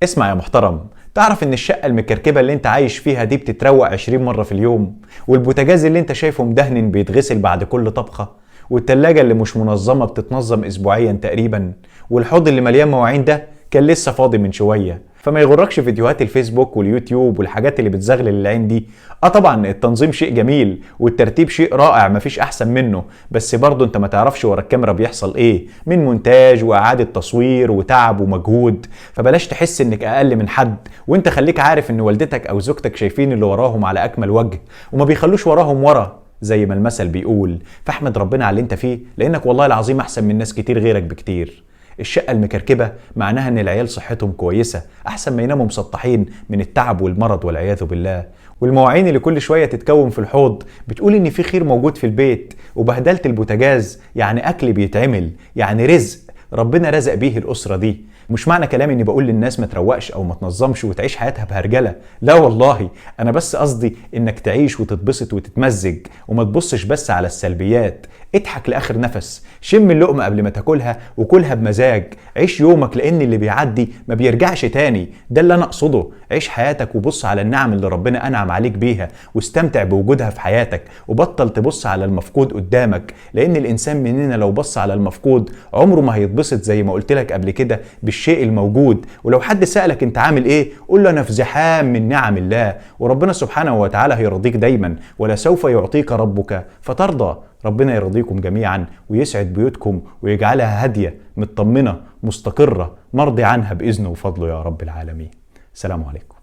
اسمع يا محترم، تعرف ان الشقة المكركبة اللي انت عايش فيها دي بتتروق 20 مرة في اليوم، والبوتاجاز اللي انت شايفه مدهن بيتغسل بعد كل طبخة، والتلاجة اللي مش منظمة بتتنظم اسبوعيا تقريبا، والحوض اللي مليان مواعين ده كان لسه فاضي من شوية. فما يغركش فيديوهات الفيسبوك واليوتيوب والحاجات اللي بتزغلل العين دي. طبعا التنظيم شيء جميل والترتيب شيء رائع مفيش احسن منه، بس برضه انت ما تعرفش ورا الكاميرا بيحصل ايه من مونتاج واعادة تصوير وتعب ومجهود. فبلاش تحس انك اقل من حد، وانت خليك عارف ان والدتك او زوجتك شايفين اللي وراهم على اكمل وجه وما بيخلوش وراهم ورا زي ما المثل بيقول. فاحمد ربنا على اللي انت فيه، لانك والله العظيم احسن من ناس كتير غيرك بكتير. الشقة المكركبة معناها ان العيال صحتهم كويسة، احسن ما يناموا مسطحين من التعب والمرض والعياذ بالله. والمواعين اللي كل شوية تتكون في الحوض بتقول ان في خير موجود في البيت. وبهدلة البوتاجاز يعني اكل بيتعمل، يعني رزق ربنا رزق بيه الأسرة دي. مش معنى كلامي اني بقول للناس ما تروقش او ما تنظمش وتعيش حياتها بهرجله، لا والله، انا بس قصدي انك تعيش وتتبسط وتتمزج وما تبصش بس على السلبيات. اضحك لاخر نفس، شم اللقمة قبل ما تاكلها وكلها بمزاج، عيش يومك لان اللي بيعدي ما بيرجعش تاني. ده اللي انا اقصده، عيش حياتك وبص على النعم اللي ربنا انعم عليك بيها واستمتع بوجودها في حياتك، وبطل تبص على المفقود قدامك، لان الانسان مننا لو بص على المفقود عمره ما هيتبسط زي ما قلت لك قبل كده بالشيء الموجود. ولو حد سألك انت عامل ايه قول له انا في زحام من نعم الله، وربنا سبحانه وتعالى هيرضيك دايما، ولا سوف يعطيك ربك فترضى. ربنا يرضيكم جميعا ويسعد بيوتكم ويجعلها هادية مطمنة مستقرة مرضي عنها بإذنه وفضله يا رب العالمين. سلام عليكم.